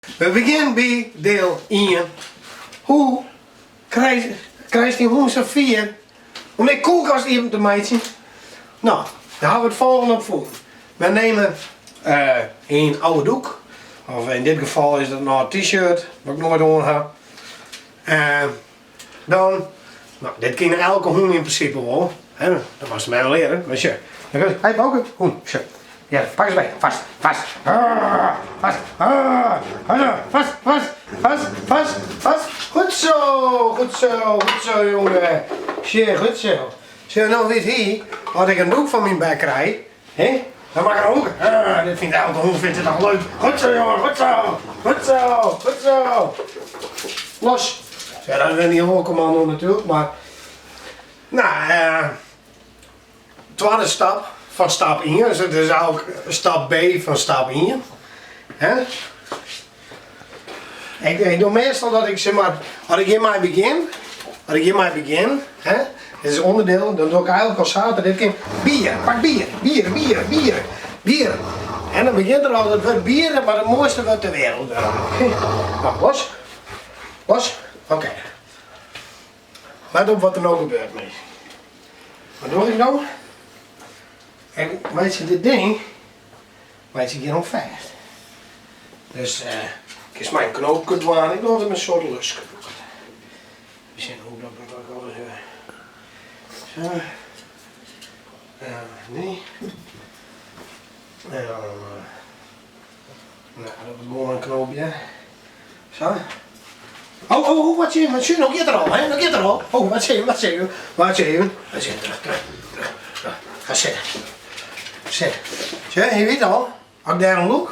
We begjinne by diel ien. Hoe krijst dyn hûn safier om de kuolkast iepen te meitsjen? No, dêr hawwe we it folgjende op fûn. We nimme in oude doek, of yn dit gefal is dat in âld t-shirt, wat ik noait oan ha. Dan, no, dit kin elke hûn yn prinsipe wol, hè, dat moatst my wel leare, mar sjoch. Hey Bouke, hûn, sjoch. Ja, pak eens bij, vast, vast, vast, vast, vast, vast, vast, vast. Goed zo, goed zo, goed zo jongen. Sjoch, goed zo. Sjoch, no wit hy, as ik in doek foar myn bek krij, hè, dan mak ik in hoeke. Dit fynt elke hûn fynt it toch leuk. Goed zo jongen, goed zo, goed zo, goed zo. Los. Ja, dat is wer in oar kommando natuerlik, mar no, twadde stap fan stap ien, dus it is eigentlik stap B fan stap ien. Hè? Ik doch meastal dat ik sis mar, as ik hjirmei begjin, as ik hjirmei begjin, hè, dit is ûnderdiel, dan doch ik eigentlik al sa dat dit kin, bier, pak bier, bier, bier, bier, bier. En dan begjint er al, it wurd bier, mar it moaiste wurd ter wereld wurde. No, los, los, oké. Let op wat der no gebeurt, minsken. Wat doch ik no? Ik meitsje dit ding meitsje ik hjir oan fêst. Dus kinst mei in knoopke dwaan, ik doch altyd in soart luske. We sjen hoe dat dat alles Zo. Nee. En dan, no, dat is gewoan in knoopje. Zo. Oh, oh, oh, wat even, wat even, no giet er al, hè, no giet er al. Oh, wat even, wat even, wat even. Wat even, terug, terug, terug. Ga zitten. Zitten. Sjoch, je wit al, as ik dêr oan lûk,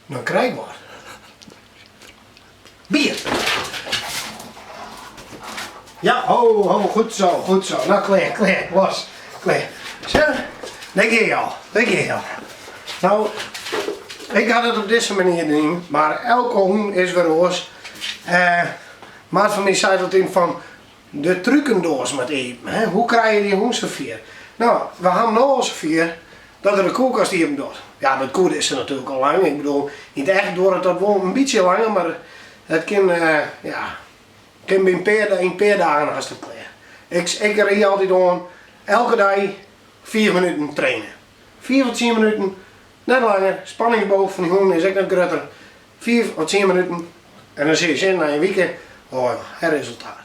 dan krij ik wat. Bier. Ja, ho, ho, goed zo, goed zo. No, klear, klear, los, klear. Sjoch, dêr gean je al, dêr gean je al. No, ik ha it op dizze manier dien, mar elke hûn is wer oars. Maat fan my sei altyd fan de trukendoas moat iepen. Hè? Hoe krije je dy hûn safier? No, we ha him no al safier dat er de kuolkast iepen docht. Ja, dat koe dizze natuerlik al lang. Ik bedoel, yn it echt duorret dat wol in bytsje langer, mar it kin, ja, kin by in pear, yn in pear dagen hast it klear. Ik, ik rie altyd oan elke dei 5 minuten traine. 5 of 10 minuten, net langer. Spanningsboog fan dy hûn is ek net grutter. 5 of 10 minuten en dan sil je sjen nei in wike, oh, het resultaat.